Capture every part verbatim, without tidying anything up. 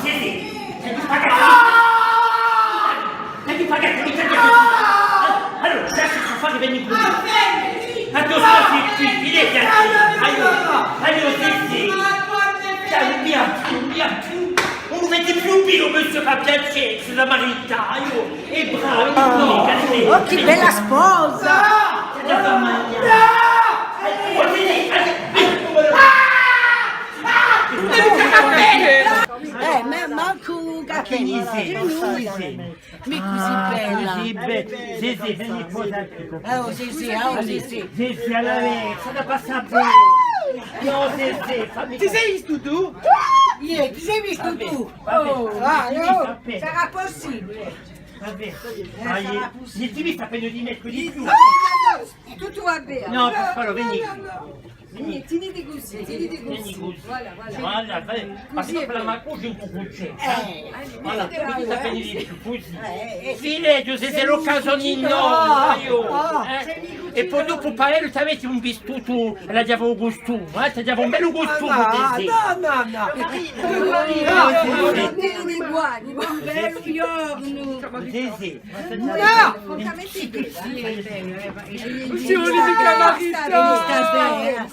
Sì, sì, sè tù pagatu. Sè tù pagatu, mi tocca. Allora, lascia stu affare, veni quì. Ma tù sta quì, vedi, aiò, aiò, sì, sì. Dai, via, via. Ùn vedi più, più, monsieur, fa piacè, si dà marità, aiò. È bravu, oh, oh, chì bella sposa! Eh, ma mancu u cappellu. Chì ne sè? Chì ne sè? Mì cusì bella. Cusì be-, sì, sì, veni quì. Oh, sì, sì, oh, sì, sì. Sì, sì, allora, eh, s'hà da passà bè. No, sì, sì, fammi. Ti sè vistu tù? Iè, ti sè vistu tù? Oh, ah, no, sarà pussibule. Vabbè, dai, sarà pussibule. Ti metti appena di mè, di più. Tuttu va bè. No, Pasquale, veni. Veni, teniti cusì, teniti cusì. Voilà, voilà. Voilà, vai. Cusì hè bè. Ma ma cusì ùn pò succede, eh? Voilà, teniti appena di più, cusì. Eh, eh, sì, lei, Ghjusè, sè l'occasione di noi, eh? È po dopu, pà ellu, t'avete un vistutu, l'avete un costume, eh? T'avete un bellu costume, Ghjusè. No, no, no. Bellu uguale, un bellu ghjornu. Ghjusè. No! Ùn si voli micca marità!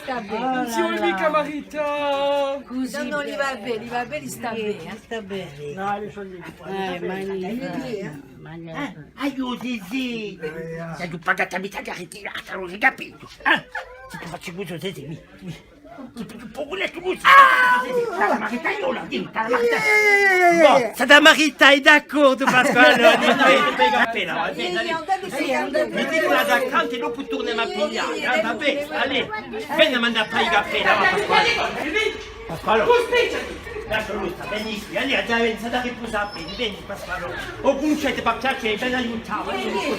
Ùn si voli micca marità! Cusì ùn li va bè, li va bè, li sta bè, eh. Sta bè. Eh, ma... Eh, aiò, Zezè! Sè tù pagatu, mi t'aghju à ritirà, l'hai capitu? Eh? Sè tù faci cusì, Zezè, mì, mì. Ti pigliu un pocu di tu, cusì. Ah! T'hà da marità, eiu, dì, t'hà da marità. Bon, s'hà da marità, d'accordu, Pasquale, allora, dì, dì, dì, appena, va bè, allez. Mettitela da cantu è dopu turnemu à piglià, eh, va bè, allez. Veni à mandà à fà i cappelli, va, Pasquale. Pasquale. Lascia, veni quì, allez, andemu à ripusà, veni, veni, Pasquale. O Cuncetta, per piacè, veni à aiutà, veni.